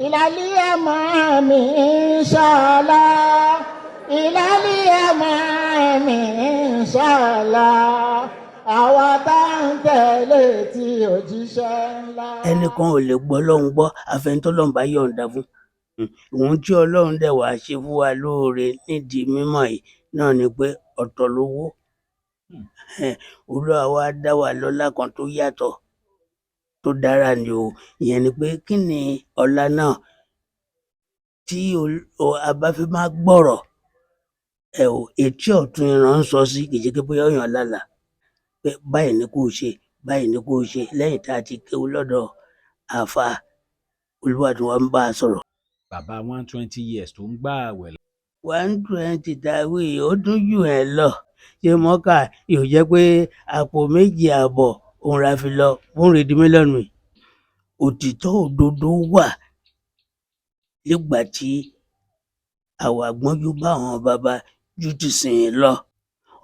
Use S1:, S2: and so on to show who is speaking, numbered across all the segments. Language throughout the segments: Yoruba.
S1: إلى الأمام إن شاء الله، إلى الأمام إن شاء الله. Àwa tá ń tẹ̀lé tí òjíṣẹ́ ńlá.
S2: Ẹnìkan ò lè gbọ́ Ọlọ́run gbọ́ àfẹni tọ́lọ́run bá yọ̀ǹda fún. Òun tí Ọlọ́run dẹ̀ wá ṣe fún wa lóore nídìí mímọ̀ yìí náà ni pé ọ̀tọ̀ lówó. Olúwa wa dá wa lọ́lá kan tó yàtọ̀ tó dára ni o. Ìyẹn ni pé kí ni ọlá náà tí a bá fẹ́ máa gbọ́rọ̀ ẹ o, etí ọ̀tún ìran ń sọ sí, kì í ṣe pé bóyá èèyàn lálàá pé báyìí ni kò ṣe, báyìí ni kò ṣe. Lẹ́yìn tá a ti kéwú lọ́dọ̀ àáfàá, Olúwa tí wọ́n ń bá a sọ̀rọ̀.
S3: Bàbá 120 years tó ń gbà àwẹ̀.
S2: 120 tàwí, ó tún jù ẹ lọ. Ṣé mọ́kà yóò jẹ́ pé àpò 2.5 òun la fi lọ fún rèdí mílíọ̀nù yìí? Òtítọ́ òdodo wà nígbà tí àwa gbọ́njú bá àwọn baba ju ti sìn lọ.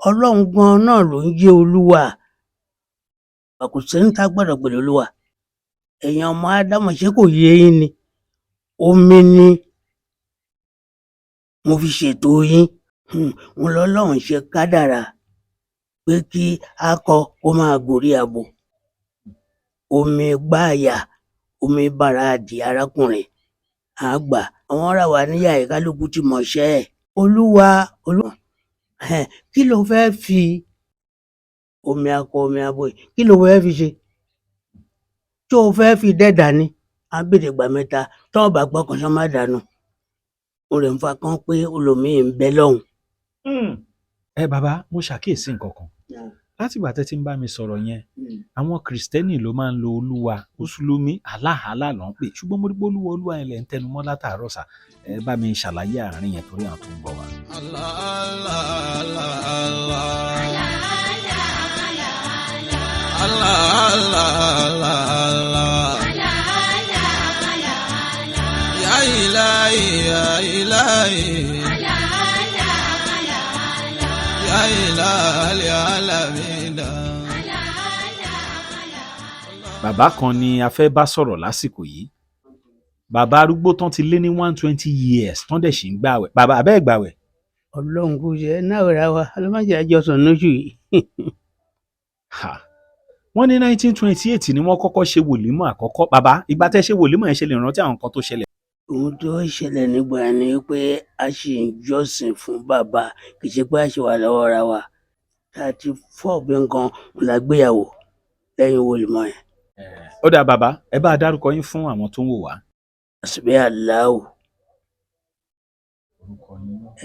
S2: Ọlọ́run gan náà ló ń jẹ́ Olúwa. Kò sẹ́ni tá gbọ́dọ̀ pẹ̀lú Olúwa. Ẹ̀yin ọmọ Ádámọ̀, ṣé kò yé yín ni? Omi ni mo fi ṣètò yín. Òun lọ́lọ́run ṣe kádàrá pé kí akọ kó máa gorí abo. Omi gbáàyà, omi bára dì arákùnrin àgbà àwọn ará wa níyà yìí, kálukú ti mọṣẹ́ ẹ̀. Olúwa, Olúwa, kí ló fẹ́ fi omi akọ, omi abo yìí, kí ló fẹ́ fi ṣe? Tó o fẹ́ fi dẹ́dà ni á bèrè ìgbà mẹ́ta. Tọ́ ọ bá gbọ́ kan sọ má dànù, ó rẹ̀ ń fa kán pé olòmíì ń bẹ lọ́hùn.
S3: Ẹ bàbá, mo ṣàkíyèsí nǹkan kan látìgbà tẹ́ ti ń bá mi sọ̀rọ̀ yẹn. Àwọn Kìrìsìtẹ́nì ló máa ń lo Olúwa, Mùsùlùmí Allah, Allah ló ń pè, ṣùgbọ́n mo rí pé Olúwa, Olúwa yẹn lẹ̀ ń tẹnu mọ́ látàárọ̀ sà. Ẹ bá mi ṣàlàyé àárín yẹn torí àwọn tó ń gbọ́ wa.
S4: Allah, Allah, Allah, Allah. Allah, Allah, Allah, Allah. Ya Ilahi, Ya Ilahi. Ya Ilahi Alamin.
S3: Bàbá kan ni a fẹ́ bá sọ̀rọ̀ lásìkò yìí, bàbá arúgbó tán ti lé ní 120 years, tán dẹ̀ sì ń gbàwẹ̀. Bàbá, abẹ́ ẹ̀ gbàwẹ̀?
S2: Ọlọ́run kò ṣe é náà rà wá ọlọ́mọdé àjọsàn lóṣù yìí.
S3: Ha. Wọ́n ní 1928 ni wọ́n kọ́kọ́ ṣe wòlímọ̀ àkọ́kọ́. Bàbá, ìgbà tẹ́ ṣe wòlímọ̀ yẹn, ṣe lè rántí àwọn nǹkan tó ṣẹlẹ̀?
S2: Ohun tó ṣẹlẹ̀ nígbà yẹn ni pé a ṣì ń jọ́sìn fún bàbá, kì í ṣe pé a ṣì wà lọ́wọ́ ara wa. 34 bí nǹkan la gbéyàwó lẹ́yìn wòlímọ̀ yẹn.
S3: Ó dáa bàbá, ẹ bá a dárúkọ yín fún àwọn tó ń wò wá.
S2: Àṣìbẹ́ aláwò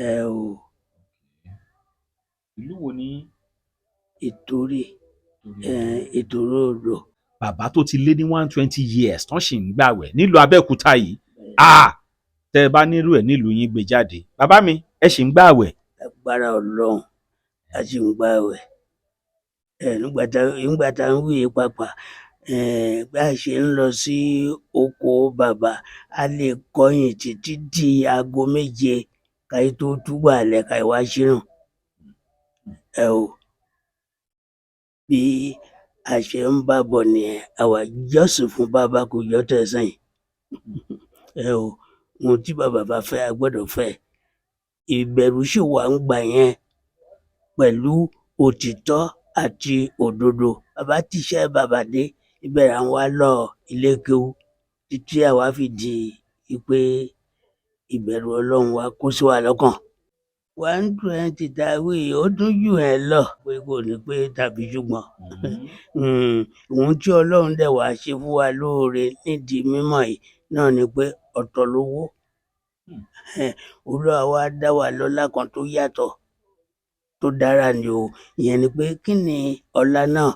S2: ẹ o.
S3: Ìlú wo ni?
S2: Ìtorí ìtòrí odò.
S3: Bàbá tó ti lé ní 120 years tán sì ń gbàwẹ̀ nílùú Abẹ́òkúta yìí, ah, tẹ́ ẹ bá nírú ẹ̀ nílùú yín, gbé jáde. Bàbá mi, ẹ sì ń gbàwẹ̀?
S2: Agbára Ọlọ́run, a sì ń gbààwẹ̀ ẹ. Nígbà tá ń wí pàpà ẹ, bí a ṣe ń lọ sí oko bàbá, a lè kọyìn títí di aago 7 káyé tó túgbà lẹ káyé wá sínú ẹ o. Bí a ṣe ń bá bọ̀ nìyẹn, àwa jọ́sìn fún bàbá, kò jọ tẹ̀sán yìí ẹ o. Ohun tí bàbá bá fẹ́, a gbọ́dọ̀ fẹ́. Ìbẹ̀rù sì wà ń gbà yẹn pẹ̀lú òtítọ́ àti òdodo. Bàbá tíṣẹ́ bàbá dé ibẹ̀, à ń wá lọ ilé kéwú títí àwa fi di pé ìbẹ̀rù Ọlọ́run wa kó sí wa lọ́kàn. 120 tàwí, ó tún jù ẹ lọ, pé kò ní pé tàbí ṣùgbọ́n ohun tí Ọlọ́run dẹ̀ wá ṣe fún wa lóore nídìí mímọ̀ yìí náà ni pé ọ̀tọ̀ lówó. Olúwa wa dá wa lọ́lá kan tó yàtọ̀ tó dára ni o. Ìyẹn ni pé kí ni ọlá náà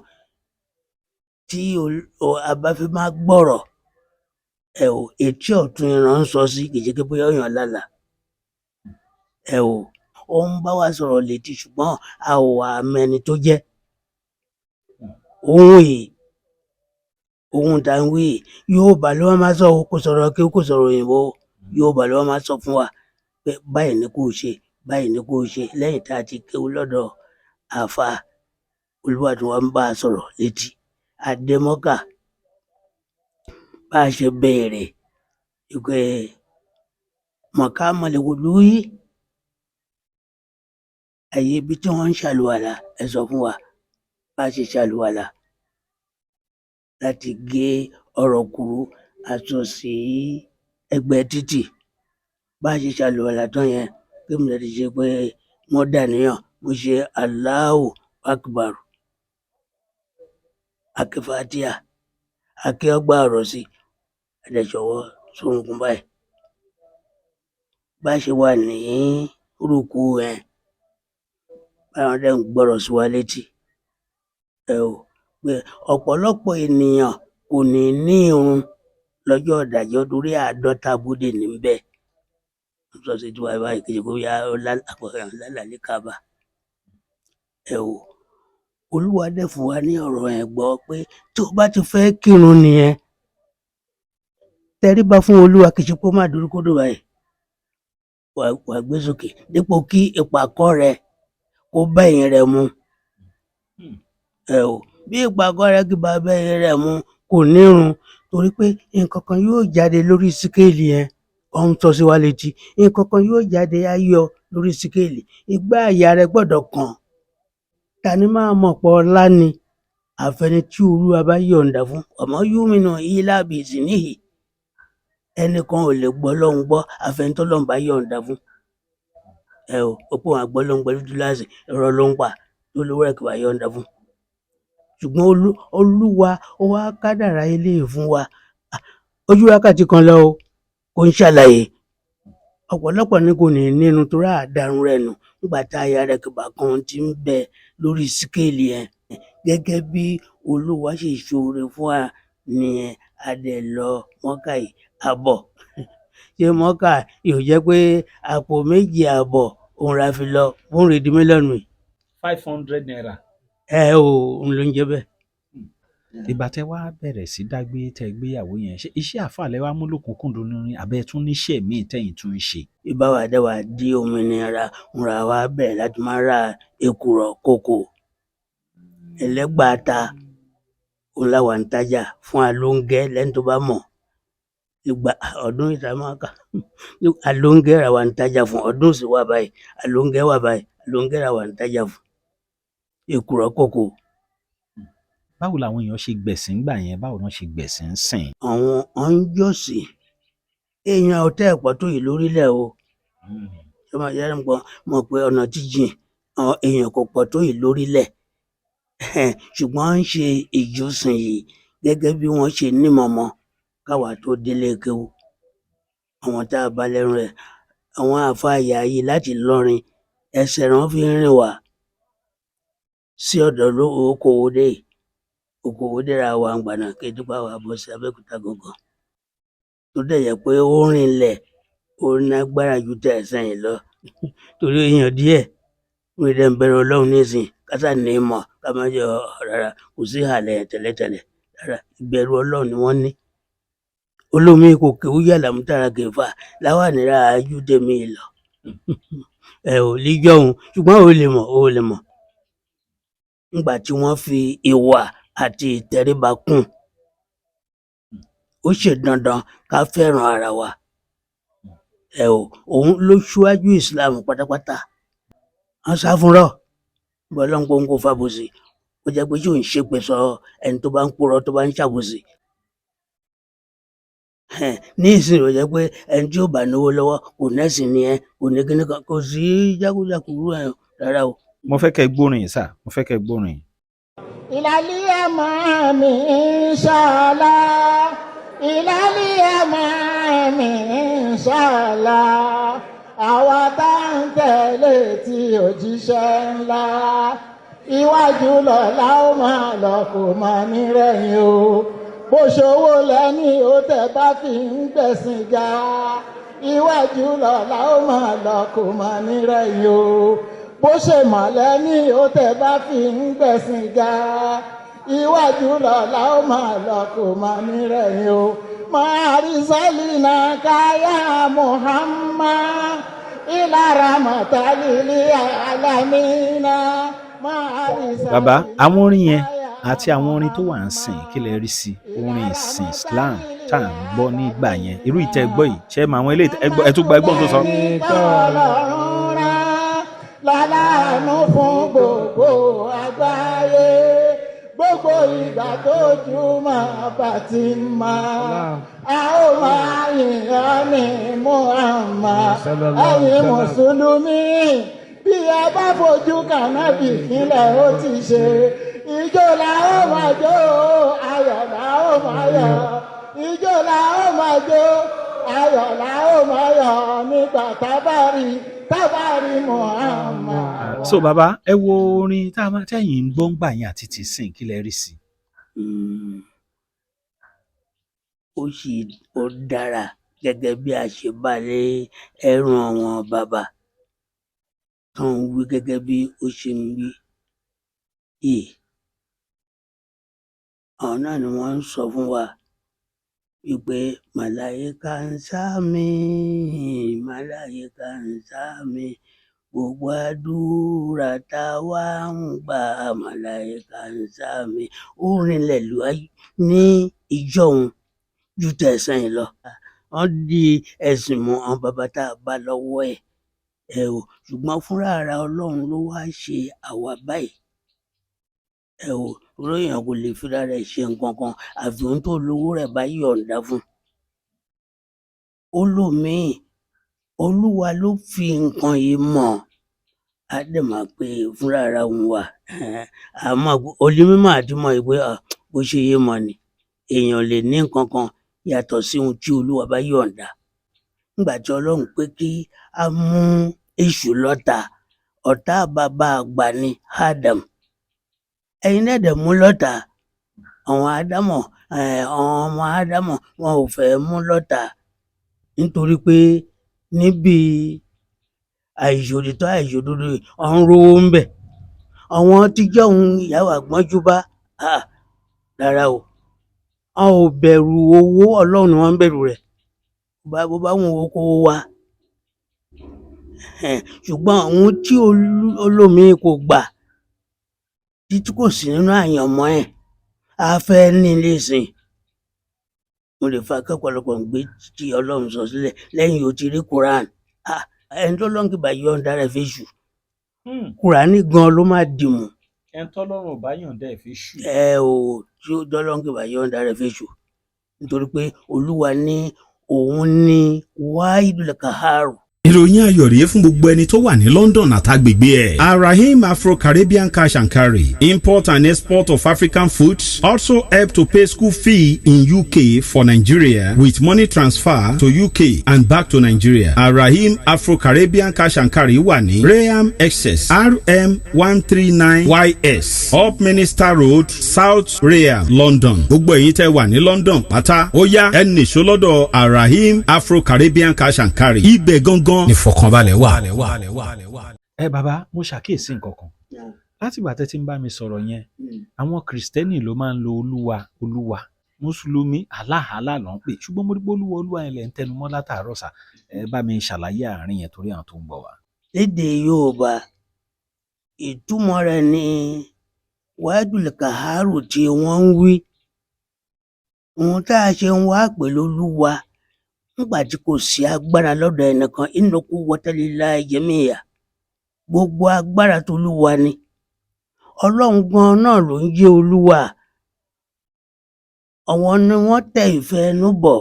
S2: tí a bá fẹ́ máa gbọ́rọ̀ ẹ o, etí ọ̀tún ìran ń sọ sí, kì í ṣe pé bóyá èèyàn lálàá ẹ o. Ó ń bá wa sọ̀rọ̀ létí, ṣùgbọ́n a ò wà mẹni tó jẹ́ òun yìí. Ohun tá ń wí yìí, Yorùbá ló máa sọ o, kò sọ̀rọ̀ kí kò sọ̀rọ̀ òyìnbó. Yorùbá ló máa sọ fún wa pé báyìí ni kò ṣe, báyìí ni kò ṣe. Lẹ́yìn tá a ti kéwú lọ́dọ̀ àáfàá, Olúwa tí wọ́n ń bá a sọ̀rọ̀ létí àdèmọ́kà bá a ṣe béèrè. Ìpè mọ̀kámọ́lẹ̀wòlúyí, àyè ibi tí wọ́n ń ṣàlùwàlà, ẹ sọ fún wa bá a ṣe ṣàlùwàlà láti gé ọ̀rọ̀ kúrú aṣọ sí ẹgbẹ́ títì. Bá a ṣe ṣàlùwàlà tán yẹn, kí mo lè ṣe pé mo dàníyàn, mo ṣe Allahu Akbar, akífàtíà, akí ọgbà ọ̀rọ̀ sí ẹ̀dẹ̀ṣọwọ́ sórùnkún báyìí. Bá a ṣe wà ní rúkú yẹn, báwọn dẹ̀ ń gbọ́rọ̀ sí wa létí. Ẹ ò pé ọ̀pọ̀lọpọ̀ ènìyàn kò ní ní irun lọ́jọ́ ìdájọ́ torí 50 bóde níbẹ̀. Sọ sí tiwa báyìí kì í ṣe pé bóyá ó lálàá kábà. Ẹ ò, Olúwa dẹ̀ fún wa ní ọ̀rọ̀ yẹn gbọ́ pé tí o bá ti fẹ́ kírun nìyẹn, tẹríba fún Olúwa, kì í ṣe pé ó máa dúró kódò báyìí. Wà gbé sókè dípò kí ìpàkọ́ rẹ kó bá ẹ̀yìn rẹ mu. Ẹ ò, bí ìpàkọ́ rẹ kì bá bá ẹ̀yìn rẹ mu, kò nírun, torí pé nǹkan kan yóò jáde lórí síkéèlì yẹn. Ó ń sọ sí wa létí, nǹkan kan yóò jáde ayọ̀ lórí síkéèlì. Igbá àyà rẹ gbọ́dọ̀ kàn. Ta ni máa mọ̀ pọ̀ ọlá ni àfẹni tí Olúwa bá yọ̀ǹda fún? Ọmọ yúmínú ilá bìsí níhì. Ẹnìkan ò lè gbọ́ lọ́hùn gbọ́ àfẹni tó lọ́hùn bá yọ̀ǹda fún. Ẹ ò, ó pé wọn àgbọ́ lọ́hùn pẹ̀lú túláàsì, irọ́ ló ń pa tó lówó rẹ̀ kì bá yọ̀ǹda fún. Ṣùgbọ́n Olúwa ó wá kádàrá eléyìí fún wa. Ojú wákàtí kan lọ o, kò ń ṣàlàyé. Ọ̀pọ̀lọpọ̀ ni kò ní nínú torí àdàrú rẹ̀ nù nígbà tá aya rẹ̀ kì bá kan ohun tí ń bẹ lórí síkéèlì yẹn. Gẹ́gẹ́ bí Olúwa ṣe ṣoore fún wa nìyẹn, a dẹ̀ lọ mọ́kà yìí àbọ̀. Ṣé mọ́kà yóò jẹ́ pé àpò 2.5 òun la fi lọ fún rèdí mílíọ̀nù yìí?
S3: 500 naira.
S2: Ẹ ò, òun ló ń jẹ bẹ́ẹ̀.
S3: Ìgbà tẹ wá bẹ̀rẹ̀ sí dágbé tẹ gbéyàwó yẹn, ṣé iṣẹ́ àáfàá lẹ wá mú lókùnkúndùn ní abẹ́ tún níṣẹ́ míì tẹ̀yìn tún ń ṣe?
S2: Ìbáwá dẹ̀ wá di òmìnira, ńra wa bẹ̀rẹ̀ láti máa ra èkùrọ́ kòkò ẹlẹ́gbàáta, òun làwa ń tajà fún alóńgẹ́ lẹ́ni tó bá mọ̀. Ìgbà ọdún ìta máa kà, alóńgẹ́ làwa ń tajà fún, ọdún sì wà báyìí, alóńgẹ́ wà báyìí, alóńgẹ́ làwa ń tajà fún èkùrọ́ kòkò.
S3: Báwo làwọn èèyàn ṣe gbẹ̀sìn gbà yẹn, báwo lọ́n ṣe gbẹ̀sìn sìn?
S2: Àwọn ọ̀njọ́sìn èèyàn ọ̀tẹ́ ẹ̀pọ̀ tó yìí lórílẹ̀ o. Ṣé máa yára ń gbọ́ mọ̀ pé ọ̀nà jíjìn àwọn èèyàn kò pọ̀ tó yìí lórílẹ̀. Ṣùgbọ́n ń ṣe ìjọsìn yìí gẹ́gẹ́ bí wọ́n ṣe nímọ̀ọ́mọ̀ káwa tó délé kéwú. Àwọn tá a bá lẹ́nu rẹ̀, àwọn àáfàá yìí láti Ìlọrin, ẹsẹ̀ rẹ̀ wọ́n fi ń rìn wá sí ọ̀dọ̀ Okòwòdé. Okòwòdé ra wa ń gbànà kí Dúpẹ́ wa bọ́ sí Abẹ́òkúta gangan. Tó dẹ̀ yẹ pé ó rinlẹ̀, ó nágbára ju tẹ̀ sẹ́yìn lọ. Torí èèyàn díẹ̀, wọ́n dẹ̀ ń bẹ̀rù Ọlọ́run nísìnyí, kásá ní ìmọ̀ ká má jẹ́ rárá, kò sí ìhàlẹ̀ tẹ́lẹ̀tẹ́lẹ̀. Rárá, ìbẹ̀rù Ọlọ́run ni wọ́n ní. Olómi kò kéwú yàlà mú tàrà kẹfà láwà níra ajú tèmi lọ. Ẹ ò lè jọ̀hún, ṣùgbọ́n ò lè mọ̀, ò lè mọ̀. Nígbà tí wọ́n fi ìwà àti ìtẹríba kún, ó ṣe dandan ká fẹ́ràn ara wa. Ẹ ò, òun ló ṣíwájú Islam pátápátá. Wọ́n sá fúnrọ́, bọ́lá ń gbóngbó fàbòsí. Ó jẹ́ pé ṣé òun ṣépè sọ ẹni tó bá ń purọ́, tó bá ń ṣàbòsí. Ní ìsìn ó jẹ́ pé ẹni tí ó bá náwó lọ́wọ́ kò nẹ́sìn ni ẹ, kò ní kíní kan, kò sí jákújáku rú ẹ rárá o.
S3: Mo fẹ́ kẹ́ gbórin yìí sà, mo fẹ́ kẹ́ gbórin yìí.
S1: Ìlàlíyà máa mi ṣàlá, ìlàlíyà máa mi ṣàlá, àwa tá ń tẹ̀lé tí òjíṣẹ́ ńlá, iwájú lọ́la ó máa lọ kò máa ní rẹ̀yìn o. Bó ṣòwò lẹ́ni ó tẹ̀ bá fi ń gbẹ̀sìn ga, iwájú lọ́la ó máa lọ kò máa ní rẹ̀yìn o. Bó ṣe mọ̀ lẹ́ni ó tẹ̀ bá fi ń gbẹ̀sìn ga, iwájú lọ́la ó máa lọ kò máa ní rẹ̀yìn o. Máa rí sẹ́lìnà káyà Muhammad ìlara mọ̀tálílì àlámínà. Máa rí sẹ́lìnà.
S3: Bàbá, àwọn orin yẹn àti àwọn orin tó wà ń sìn, kí lẹ rí sí orin ìsìn Islam tá à ń gbọ́ nígbà yẹn, irú ìtẹ́ gbọ́ yìí, ṣé ẹ mọ àwọn eléyìí? Ẹ tún gba ẹgbọ́n tó sọ.
S1: Tọ́lọ́run rán láláàánú fún gbogbo àgbáyé, gbogbo ìgbà tójúmọ́ bá ti mọ́, a ó máa yìn ọ́ ní Muhammad. Ẹ̀yin mùsùlùmí, bí ẹ bá fojú kànábì kílẹ̀ ó ti ṣe, ijó la ó máa jó, ayọ̀ la ó máa yọ̀, ijó la ó máa jó, ayọ̀ la ó máa yọ̀ nígbà tábàrí tábàrí Muhammad.
S3: So bàbá, ẹ wo orin tá a máa tẹ̀yìn ń gbọ́ ńgbà yẹn àti tìsín, kí lẹ rí sí i?
S2: Ó sì ó dára gẹ́gẹ́ bí a ṣe bá lé ẹrù àwọn bàbá tó ń wí gẹ́gẹ́ bí ó ṣe ń wí yìí. Àwọn náà ni wọ́n ń sọ fún wa wípé màláyíkà ń sámi, màláyíkà ń sámi, gbogbo àdúrà tá a wá ń gbà, màláyíkà ń sámi. Ó rinlẹ̀ ní ìjọ́un ju tẹ̀sán yìí lọ. Wọ́n di ẹ̀sìn mú àwọn bàbá tá a bá lọ́wọ́ ẹ̀ ẹ o, ṣùgbọ́n fúnra ara Ọlọ́run ló wá ṣe àwa báyìí ẹ o. Olóyìn kò lè fira rẹ̀ ṣe nǹkan kan àfi ohun tó lówó rẹ̀ bá yọ̀ǹda fún ó lòmíì. Olúwa ló fi nǹkan yìí mọ̀ á dẹ̀ máa pé fúnra ara òun wà. Àmọ́ onímọ̀ àti mọ̀ pé bó ṣe yé mọ̀ ni èèyàn lè ní nǹkan kan yàtọ̀ sí ohun tí Olúwa bá yọ̀ǹda. Nígbà tí Ọlọ́run pé kí á mú èṣù lọ́tà, ọ̀tá bàbá àgbà ni Adam, ẹ̀yin náà dẹ̀ mú lọ́tà. Àwọn Ádámọ̀, àwọn ọmọ Ádámọ̀, wọn ò fẹ́ mú lọ́tà nítorí pé níbi àìṣòtítọ́ àìṣòdodo ọ̀hún rówó ń bẹ̀. Àwọn tíjọ́ òun ìyàwó àgbọ́njú bá rárá o, wọn ò bẹ̀rù owó, Ọlọ́run ni wọ́n ń bẹ̀rù rẹ̀. Bó bá wọn owó kówó wá, ṣùgbọ́n àwọn tí olómi kò gbà títí kò sí nínú àyànmọ́ ẹ̀ á fẹ́ ní nísìn. Mo lè fa kọ́pọ̀lọpọ̀ ń gbé tí Ọlọ́run sọ sílẹ̀ lẹ́yìn ó ti rí Quran. Ẹni tó lọ́n kìbà yọ̀ǹda rẹ̀ fi ṣù, Kùránì gan ló má dìmú.
S3: Ẹni tọ́lọ́run ò bá yọ̀ǹda ẹ̀ fi ṣù.
S2: Ẹ o, tí ó dọ́lọ́n kìbà yọ̀ǹda rẹ̀ fi ṣù, nítorí pé Olúwa ní òun ní wáìdùl kàhárù.
S5: Ìròyìn ayọ̀ rèé fún gbogbo ẹni tó wà ní London àtàgbègbè ẹ̀. Arahim Afro-Caribbean Cash and Carry, import and export of African foods, also help to pay school fee in UK for Nigeria with money transfer to UK and back to Nigeria. Arahim Afro-Caribbean Cash and Carry wà ní Rainham, Essex, RM 139 YS, Upminster Road, South Rainham, London. Gbogbo ẹ̀yin tẹ́ wà ní London pátá, ó yá, ẹ nìṣó lọ́dọ̀ Arahim Afro-Caribbean Cash and Carry. Ibẹ̀ gangan
S6: nífọ̀kànbalẹ̀ wà.
S3: Ẹ bàbá, mo ṣàkíyèsí nǹkan kan látìgbà tẹ́ ti ń bá mi sọ̀rọ̀ yẹn. Àwọn kìrìsìtẹ́nì ló máa ń lo Olúwa, Olúwa, mùsùlùmí Allah, Allah ló ń pè, ṣùgbọ́n mo rí pé Olúwa, Olúwa yẹn lẹ̀ ń tẹnu mọ́ látàárọ̀ sà. Ẹ bá mi ṣàlàyé àárín yẹn torí àwọn tó ń gbọ́ wa.
S2: Lédè Yorùbá, ìtumọ̀ rẹ̀ ní wáìdùl kàhárù tí wọ́n ń wí. Ohun tá a ṣe ń wá pẹ̀lú Olúwa nígbà tí kò sí agbára lọ́dọ̀ ẹnìkan, inna quwwata lillahi jami'a, gbogbo agbára tolúwa ni. Ọlọ́run gan náà ló ń jẹ́ Olúwa. Àwọn ni wọ́n tẹ ìfẹ́ ẹnu bọ̀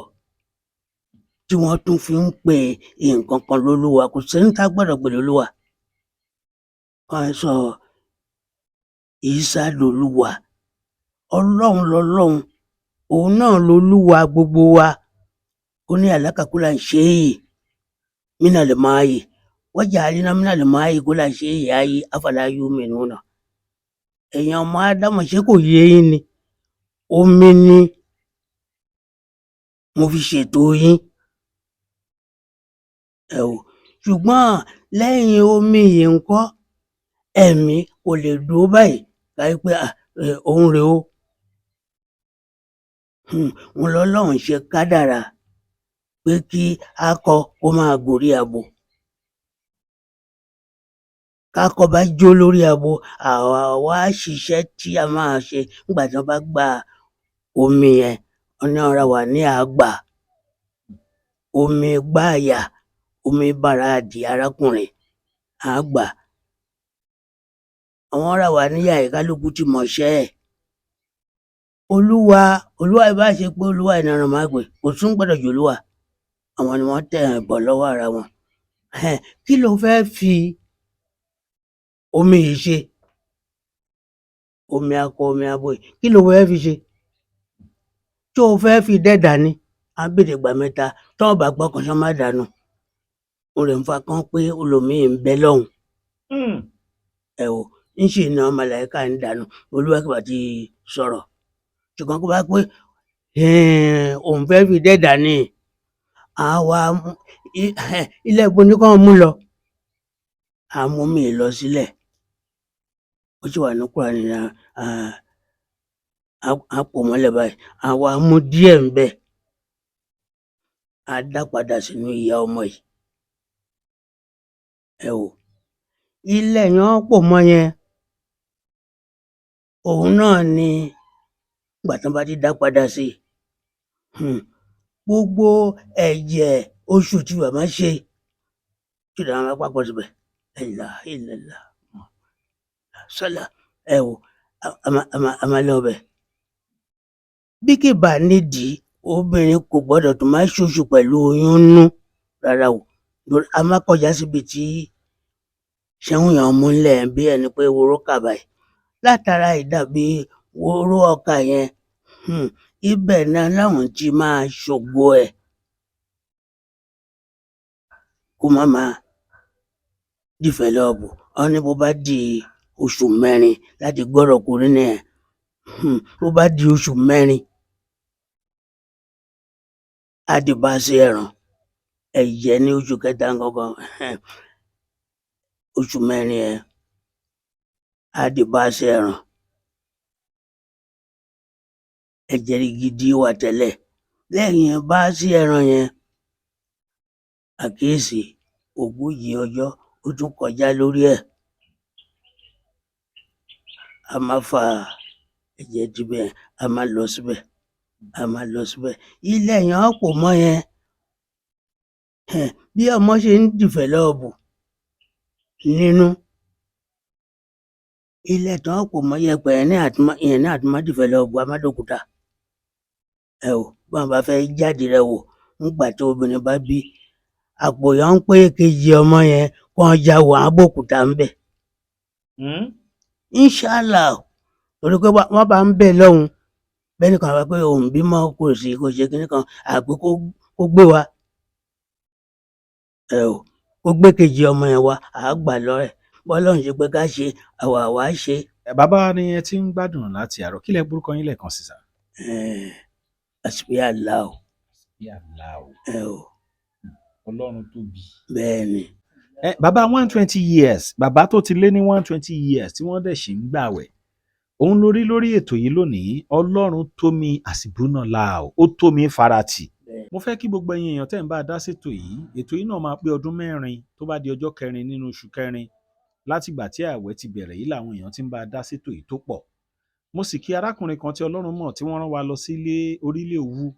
S2: tí wọ́n tún fi ń pe nǹkan kan lólúwa. Kò sẹ́ni tá gbọ́dọ̀ pè lólúwa. Wọ́n sọ Ìsá lolúwa, Ọlọ́run lọlọ́run, òun náà lolúwa gbogbo wa. Ó ní àlákàkúlà ń ṣe é mínà lè máa yìí wọ́jà àríná mínà lè máa yìí kó là ṣe é yá yìí afàlà yóò mìíràn náà. Ẹ̀yin ọmọ Ádámọ̀, ṣé kò yé yín ni? Omi ni mo fi ṣètò yín ẹ o, ṣùgbọ́n lẹ́yìn omi yìí ńkọ́? Ẹ̀mí kò lè dúró báyìí káyí pé òun rèé o. Òun lọ́lọ́run ṣe kádàrá pé kí akọ kó máa gòrí abo. Kákọ bá jó lórí abo, àwa wá ṣiṣẹ́ tí a máa ṣe nígbà tí wọ́n bá gba omi yẹn. Ọ̀nà ọ̀rá wà ní àgbà omi gbáàyà, omi bára di arákùnrin àgbà. Àwọn ọ̀rá wà níyà ìkálukú ti mọ̀ṣẹ́ ẹ̀. Olúwa, Olúwa ìbá ṣe pé Olúwa ìnara máa gbé, kò tún gbọ́dọ̀ jù Olúwa. Àwọn ni wọ́n tẹ̀ ẹ̀ bọ̀ lọ́wọ́ ara wọn. Kí ló fẹ́ fi omi yìí ṣe? Omi akọ, omi abo yìí, kí ló fẹ́ fi ṣe? Tó o fẹ́ fi dẹ́dà ni, á bèrè ìgbà mẹ́ta, tọ́ ọ̀bà gbọ́ kan ṣán má dànù. Ó rẹ̀ ń fa kán pé olòmíì ń bẹ lọ́hùn. Ẹ wò, ń ṣì ní ọmọ màláíkà ń dànù, Olúwa kìbà ti sọ̀rọ̀. Ṣùgbọ́n kó bá pé òun fẹ́ fi dẹ́dà ni, àwa ilé ẹ̀gbọ́n ní kàn mú lọ. A mú mi lọ sílẹ̀. Ó sì wà ní Kùránì náà, a pò mọ́lẹ̀ báyìí. Àwa mú díẹ̀ ń bẹ̀. A dá padà sínú ìyá ọmọ yìí. Ẹ wò, ilẹ̀ yẹn pò mọ́ yẹn. Òun náà ni ìgbà tí wọ́n bá ti dá padà sí. Gbogbo ẹ̀jẹ̀ oṣù tí bàbá ṣe, tí ìdáná bá papọ̀ síbẹ̀. La ilaha illallah. Sọ́là, ẹ wò, a máa lọ bẹ̀. Bí kì bá nídìí, obìnrin kò gbọ́dọ̀ tún máa ṣoṣù pẹ̀lú oyún nú rárá o. A máa kọjá síbi tí ṣẹ́hún yẹn múlẹ̀ bí ẹni pé wóró kà báyìí. Látara ìdàbí wóró ọkà yẹn, ibẹ̀ náà láwọn tí máa ṣògo ẹ̀. Kó má máa dìfẹ́lọ́pù. Wọ́n ní bó bá di oṣù mẹ́rin láti gbọ́rọ̀ kúrú ní ẹ̀. Bó bá di oṣù mẹ́rin, á di bá sí ẹ̀ràn. Ẹ̀jẹ̀ ní oṣù kẹta gangan. Oṣù mẹ́rin ẹ̀, á di bá sí ẹ̀ràn. Ẹ̀jẹ̀ gidi wà tẹ́lẹ̀. Lẹ́yìn bá sí ẹ̀ràn yẹn, àkíyèsí 40 ọjọ́ ó tún kọjá lórí ẹ̀. A máa fa ẹ̀jẹ̀ tibẹ̀, a máa lọ síbẹ̀, a máa lọ síbẹ̀. Ilẹ̀ yẹn pò mọ́ yẹn. Bí ọmọ ṣe ń dìfẹ́lọ́pù nínú, ilẹ̀ tó ń pò mọ́ yẹpẹ̀ yẹn ní àtúmọ̀ dìfẹ́lọ́pù, a máa dòkúta. Ẹ wò, bí wọ́n bá fẹ́ jáde rẹ wò, nígbà tí obìnrin bá bí, àpò yẹn ń pé kejì ọmọ yẹn kó wọn já wò á bòkúta ń bẹ̀. Inshallah, torí pé wọ́n bá ń bẹ̀ lọ́hùn, bẹ́ẹ̀ nìkan wá pé òun bímọ kò sí kò ṣe kíní kan, àpé kó gbé wa. Ẹ ò, kó gbé kejì ọmọ yẹn wá, àá gbà lọ́rẹ̀. Bọ́lọ́run ṣe pé ká ṣe, àwa àwa ṣe.
S3: Bàbá ni ẹ ti ń gbádùn láti àárọ̀. Kí lẹ gbórúkọ yín lẹ́ẹ̀kan sí sà?
S2: Àsìbí Allah o.
S3: Àsìbí Allah o.
S2: Ẹ ò.
S3: Ọlọ́run tóbi.
S2: Bẹ́ẹ̀ ni.
S3: Bàbá 120 years, bàbá tó ti lé ní 120 years tí wọ́n dẹ̀ ṣì ń gbàwẹ̀. Òun lórí lórí ètò yìí lónìí, Ọlọ́run tó mi àsìbúnà la o, ó tó mi farati. Mo fẹ́ kí gbogbo ẹ̀yin èèyàn tẹ́ ń bá a dá sétò yìí, ètò yìí náà máa pé ọdún 4 tó bá di ọjọ́ 4 nínú oṣù 4 látìgbà tí ààwẹ̀ ti bẹ̀rẹ̀ yìí làwọn èèyàn ti ń bá a dá sétò yìí tó pọ̀. Mo sì kí arákùnrin kan tí Ọlọ́run mọ̀ tí wọ́n rán wa lọ sí ilé orílẹ̀ Òwu,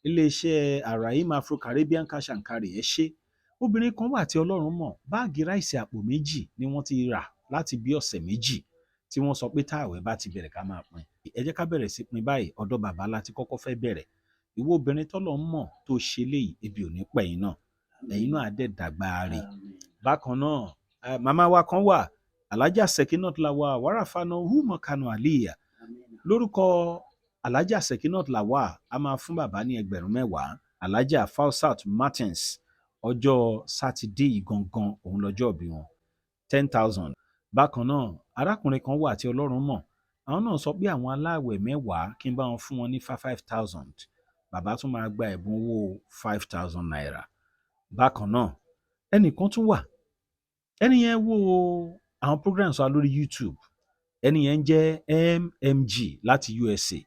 S3: iléeṣẹ́ Arahim Afro Caribbean Cash and Carry ẹ ṣé. Obìnrin kan wà tí Ọlọ́run mọ̀, báàgì ráìsì àpò 2 ni wọ́n ti rà láti bí ọ̀sẹ̀ 2 tí wọ́n sọ pé táàwẹ̀ bá ti bẹ̀rẹ̀ ká máa pín. Ẹ jẹ́ ká bẹ̀rẹ̀ sí pín báyìí, ọ̀dọ̀ bàbá la ti kọ́kọ́ fẹ́ bẹ̀rẹ̀. Ìwọ obìnrin tọ́lọ́run mọ̀ tó ṣe léyìí, ebi ò ní pa ẹ̀yin náà. Ẹ̀yin náà á dẹ̀ dàgbà re. Bákan náà, màmá wa kan wà, Alhaja Sekinat Lawal Warafana Humokano Aliya. Lórúkọ Alhaja Sekinat Lawal, a máa fún bàbá ní 10,000. Alhaja Fausat Martins, ọjọ́ Sátidé yìí gangan òun lọ́jọ́ ìbí wọn, 10,000. Bákan náà, arákùnrin kan wà tí Ọlọ́run mọ̀. Àwọn náà sọ pé àwọn aláàwẹ̀ 10 kí n bá wọn fún wọn ní 5,000. Bàbá tún máa gba ẹ̀bùn owó 5,000 naira. Bákan náà, ẹnìkan tún wà. Ẹni yẹn wo àwọn programs wa lórí YouTube. Ẹni yẹn ń jẹ́ MMG láti USA.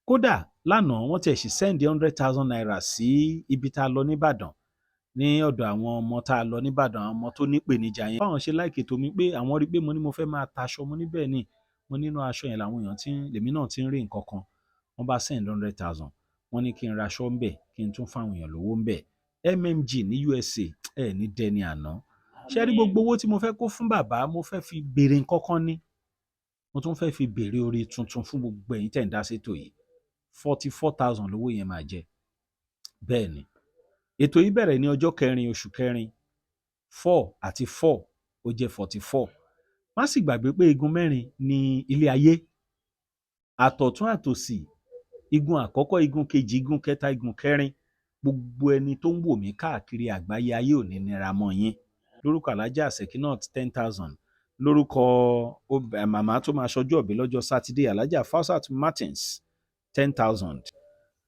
S3: Kódà lánàá wọ́n tiẹ̀ sì send 100,000 naira sí ibi tá a lọ nìbàdàn, ní ọ̀dọ̀ àwọn ọmọ tá a lọ nìbàdàn, àwọn ọmọ tó nípèníjà yẹn. Báwọn ṣe like ètò mi pé àwọn rí pé mo ní mo fẹ́ máa taṣọ, mo ní bẹ́ẹ̀ ni, mo nínú aṣọ yẹn làwọn èèyàn tí ń, lèmi náà ti ń rí nǹkan kan. Wọ́n bá send 100,000. Wọ́n ní kí n raṣọ ńbẹ̀, kí n tún fáwọn èèyàn lówó ńbẹ̀. MMG ní USA, ẹ ní dẹni àná. Ṣé rí gbogbo owó tí mo fẹ́ kó fún bàbá, mo fẹ́ fi béèrè nǹkan kan ní, mo tún fẹ́ fi béèrè oore tuntun fún gbogbo ẹ̀yin tẹ̀ ń dá sétò yìí. 44,000 lówó yẹn máa jẹ́. Bẹ́ẹ̀ ni, ètò yìí bẹ̀rẹ̀ ní ọjọ́ kẹrin oṣù kẹrin. Four àti four, ó jẹ́ 44. Má sì gbàgbé pé igun mẹ́rin ní ilé ayé: àtọ̀tún, àtòsì, igun àkọ́kọ́, igun kejì, igun kẹta, igun kẹrin. Gbogbo ẹni tó ń wò mí káàkiri àgbáyé, ayé ò ní nira mọ́ yín. Lórúkọ Alhaja Sekinat, 10,000. Lórúkọ màmá tó máa ṣọjọ́ ìbí lọ́jọ́ Sátidé, Alhaja Fausat Martins, 10,000.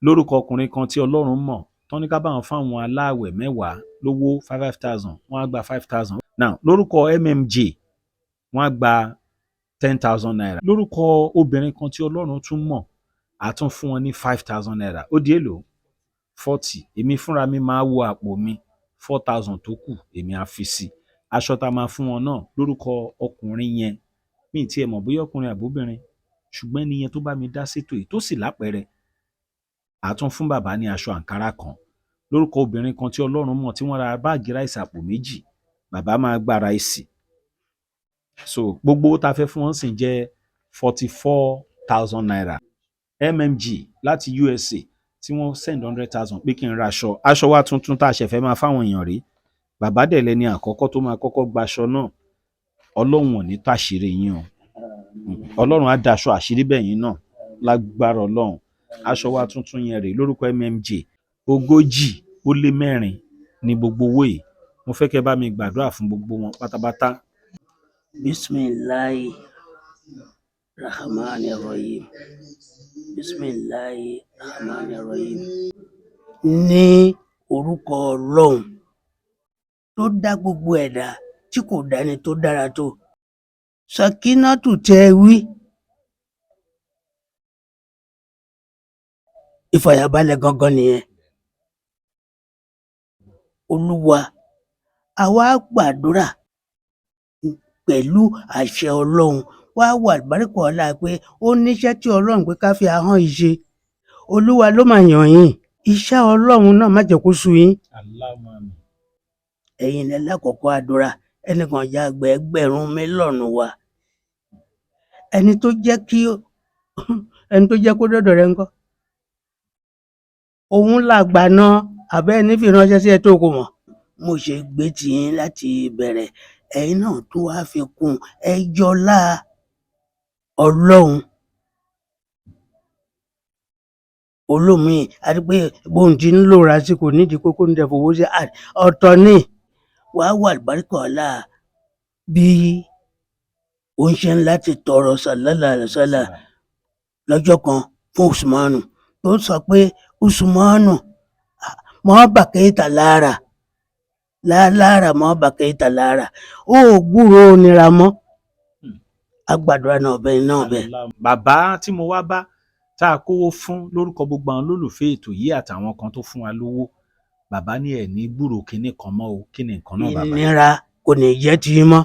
S3: Lórúkọ ọkùnrin kan tí Ọlọ́run mọ̀, tán ní ká bá wọn fáwọn aláàwẹ̀ 10 lówó 5,000, wọ́n á gba 5,000. Now, lórúkọ MMJ, wọ́n á gba ₦10,000. Lórúkọ obìnrin kan tí Ọlọ́run tún mọ̀, á tún fún wọn ní ₦5,000. Ó di èlò? 40. Èmi fúnra mi máa wo àpò mi, 4,000 tó kù, èmi á fi sí aṣọ tá a máa fún wọn náà. Lórúkọ ọkùnrin yẹn, mi ì tiẹ̀ mọ̀ bóyá ọkùnrin àbóbìnrin, ṣùgbọ́n ẹni yẹn tó bá mi dá sétò yìí tó sì lápẹẹrẹ, á tún fún bàbá ní aṣọ àǹkárá kan. Lórúkọ obìnrin kan tí Ọlọ́run mọ̀, tí wọ́n ra báàgì ráìsì àpò 2, bàbá máa gba ráìsì. So gbogbo owó tá a fẹ́ fún wọn sì jẹ́ ₦44,000. MMG láti USA tí wọ́n send 100,000 pé kí n ra aṣọ, aṣọ wa tuntun tá a ṣẹ̀ fẹ́ máa fáwọn èèyàn rí. Bàbá dẹ̀ lẹni àkọ́kọ́ tó máa kọ́kọ́ gbaṣọ náà. Ọlọ́run ò ní tó àṣírí yín o. Ọlọ́run á daṣọ àṣírí bẹ̀yìn náà lágbára Ọlọ́run. Aṣọ wa tuntun yẹn rèé. Lórúkọ MMJ, 44 ní gbogbo owó yìí. Mo fẹ́ kẹ́ bá mi gbàdúrà fún gbogbo wọn pátápátá.
S2: Bisimilahi rahman rahim, bisimilahi rahman rahim. Ní orúkọ Ọlọ́run tó dá gbogbo ẹ̀dá tí kò dání tó dára tó Sakinatu tẹ́ ẹ wí, ìfàyàbalẹ̀ gangan nìyẹn. Olúwa, àwa gbàdúrà pẹ̀lú àṣẹ Ọlọ́run, wá wà àlùbáríkà ọlá pé ó níṣẹ́ tí Ọlọ́run pé ká fi ahọ́n yìí ṣe. Olúwa ló máa yàn yín, iṣẹ́ Ọlọ́run náà má jẹ́ kó sú yín.
S3: Allahumma àmín.
S2: Ẹ̀yin lẹ lákọ̀ọ́kọ́ àdúrà ẹnìkan já ẹgbẹ̀rún mílíọ̀nù wa. Ẹni tó jẹ́ kí ẹni tó jẹ́ kó dọ̀dọ̀ rẹ ńkọ́? Òun làgbà náà àbẹ́ ẹni fi ránṣẹ́ sí ẹ tó kò mọ̀. Mo ṣe gbé tiyín láti ìbẹ̀rẹ̀, ẹ̀yin náà tún wá fi kún un. Ẹ jọlá Ọlọ́run olómiì àti pé bóun ti ń lòra sí kò nídìí kókó ń dẹ fowó sí ọ̀tọ̀ ni. Wàá wà àlùbáríkà ọlá bí ó ń ṣe ńlá ti tọrọ sàlálà àlùsálà lọ́jọ́ kan fún Usmanu, tó sọ pé Usmanu mọ́ bàkẹ́tà lára lára mọ́ bàkẹ́tà lára, ó gbúròó nira mọ́ agbàdúrà náà bẹ́ẹ̀ náà bẹ́ẹ̀.
S3: Bàbá tí mo wá bá tá a kówó fún lórúkọ gbogbo àwọn olólùfẹ́ ètò yìí àtàwọn kan tó fún wa lówó, bàbá ní ẹ̀ ní gbúròó kinní kan mọ́ o. Kí ni nǹkan náà, bàbá?
S2: Ìnira kò ní jẹ́ ti yín mọ́.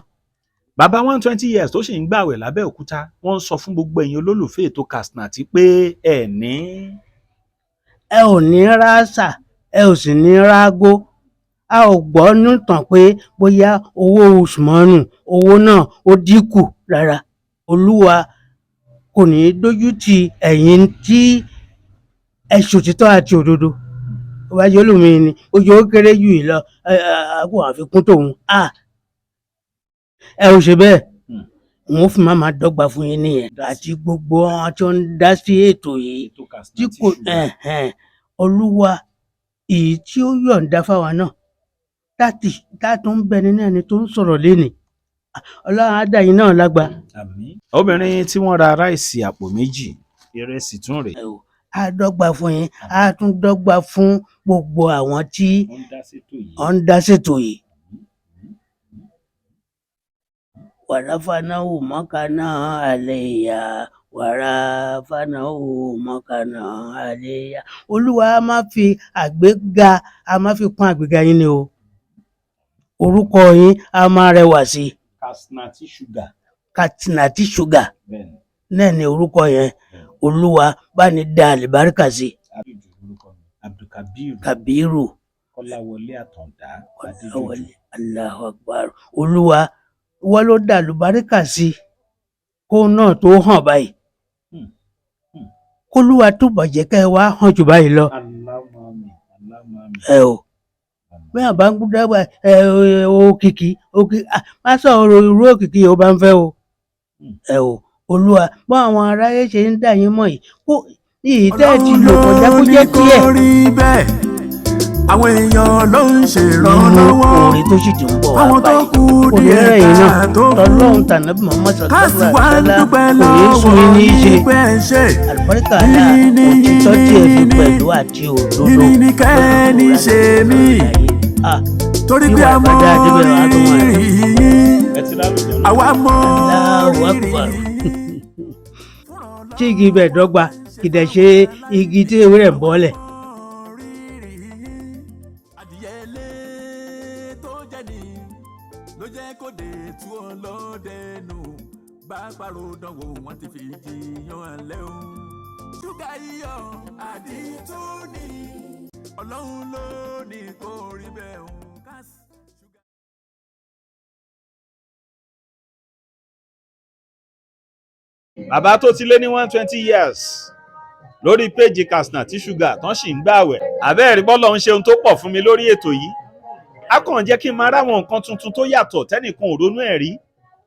S3: Bàbá 120 years tó sì ń gbàwẹ̀ lábẹ́òkúta, wọ́n ń sọ fún gbogbo ẹ̀yin olólùfẹ́ ètò Katsina tí pé ẹ̀ ní.
S2: Ẹ ò ní ráṣà, ẹ ò sì ní rágó. A ò gbọ́ nítàn pé bóyá owó Usmanu, owó náà ó dínkù rárá. Olúwa kò ní í dójú ti ẹ̀yin tí ẹ ṣòtítọ́ àti òdodo. Ó bá jẹ́ olómi ni ojú ó kéré jù yìí lọ, ẹ ẹ kó àfikún tòun ẹ ò ṣe bẹ́ẹ̀. Òun fi máa máa dọ́gba fún yín nìyẹn àti gbogbo àwọn tí ó ń dá sí ètò yìí
S3: Ètò Katsina
S2: tí
S3: tí
S2: kò
S3: ṣùgbọ́n.
S2: Ẹ̀hẹ̀n, Olúwa èyí tí ó yọ̀ǹda fáwa náà láti tá tó ń bẹ nínú ẹni tó ń sọ̀rọ̀ lénìí, Ọlọ́run á dá yín náà lágbà.
S3: Àmín. Obìnrin tí wọ́n ra ráìsì àpò 2, ìrẹsì tún rèé.
S2: Ẹ o, á dọ́gba fún yín, á tún dọ́gba fún gbogbo àwọn tí
S3: Wọ́n ń dá sétò yìí.
S2: ó ń dá ṣètò yìí. Wàràfánáhù mọ́kànà àlẹ́yà, wàràfánáhù mọ́kànà àlẹ́yà. Olúwa á máa fi àgbéga, á máa fi kún àgbéga yín ni o. Orúkọ yín á máa rẹwà sí i.
S3: Katsina tí ṣúgà.
S2: Katsina Sugar
S3: Bẹ́ẹ̀ni.
S2: náà ni orúkọ yẹn. Olúwa bá ní da àlùbáríkà sí i.
S3: Abdulkabiru
S2: Kabiru
S3: Kọ́láwọlé Àtàndá Adéjọjú.
S2: Kọ́láwọlé, Allahu Akbar. Olúwa wọ́n ló dà lùbáríkà sí i kó náà tó hàn báyìí. Kólúwa túbọ̀ jẹ́ kẹ́ ẹ wá hàn jù báyìí lọ.
S3: Allahumma amin, Allahumma amin.
S2: Ẹ o, bí àbá ń dábàá ẹ òkìkí òkìkí, má sọ̀rọ̀ irú òkìkí yìí ó bá ń fẹ́ o. Ẹ o, Olúwa, bọ́ àwọn aráyé ṣe ń dà yín mọ̀ yìí, kó yìí tẹ́ ẹ ti lò kọjá kó jẹ́ tiẹ̀
S6: kó rí bẹ́ẹ̀, àwọn èèyàn ló ń
S2: nínú
S6: ṣèrànlọ́wọ́
S2: orin tó sì ti ń bọ̀ wá
S6: àwọn tó
S2: báyìí
S6: kù
S2: kò ní
S6: díẹ̀
S2: rẹ̀yìn náà
S6: káàtó fún.
S2: tọlọ́run tànàbí Muhammad
S6: Ká sì
S2: sallallahu
S6: wá
S2: alaihi wasallam
S6: dúpẹ́
S2: kò ní sún
S6: lọ́wọ́
S2: yín ní í ṣe
S6: yín pé ẹ ṣe.
S2: àlùbáríkà náà,
S6: Yìnyín,
S2: òtítọ́ tí ẹ fi
S6: yìnyín,
S2: pẹ̀lú àti òdodo
S6: yìnyín ní kẹ́ni ṣe mí.
S2: Ah,
S6: Torí
S2: bí
S6: pé
S2: wàá
S6: a
S2: bá
S6: mọ
S2: dáa débẹ̀ wàá tó máa rí.
S6: rírì yín,
S3: Ẹ ti lálùjọ náà.
S6: àwa mọ
S2: Allahu
S6: rírì
S2: Akbar.
S6: yín.
S2: Tí igi ibẹ̀ dọ́gba kìdẹ̀ ṣe igi tí ewé rẹ̀ ń bọ́lẹ̀.
S6: Adìyẹlé tó jẹ́ ni ló jẹ́ kó dé tú ọlọ́dẹ nù bá parọ́ dánwò wọ́n ti fi jiyàn alẹ́ o. Ṣúgà iyọ̀ àdìtú ni Ọlọ́run ló ní kó rí bẹ́ẹ̀ o.
S5: Bàbá tó ti lé ní 120 years lórí péjì Katsina tí ṣúgà tán sì ń gbààwẹ̀, àbẹ́ẹ̀rí bọ́lọ̀ ń ṣe ohun tó pọ̀ fún mi lórí ètò yìí. Á kàn jẹ́ kí n máa ráwọn nǹkan tuntun tó yàtọ̀ tẹ́nìkan ò ronú ẹ̀ rí.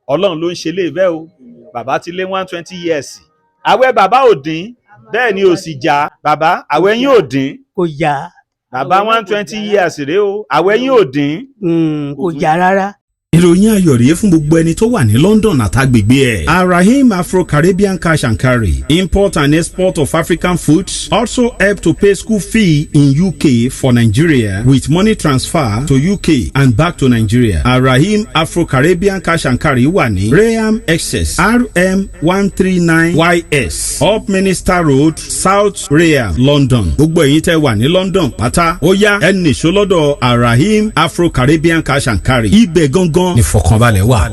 S5: Ọlọ́run ló ń ṣe léè bẹ́ẹ̀ o. Bàbá ti lé 120 years, àwẹ̀ bàbá ò dín, bẹ́ẹ̀ ni ò sì já. Bàbá, àwẹ̀ yín ò dín?
S2: Kò yá.
S5: Bàbá, 120 years rèé o, àwẹ̀ yín ò dín?
S2: Kò yá rárá.
S5: Ìròyìn ayọ̀ rèé fún gbogbo ẹni tó wà ní London àtàgbègbè ẹ̀. Arahim Afro-Caribbean Cash and Carry, import and export of African foods, also help to pay school fee in UK for Nigeria with money transfer to UK and back to Nigeria. Arahim Afro-Caribbean Cash and Carry wà ní Rainham, Essex, RM 139 YS, Upminster Road, South Rainham, London. Gbogbo ẹ̀yin tẹ́ wà ní London pátá, ó yá, ẹ nìṣó lọ́dọ̀ Arahim Afro-Caribbean Cash and Carry. Ibẹ̀ gangan
S4: Ìfọ̀kànbalẹ̀ wà.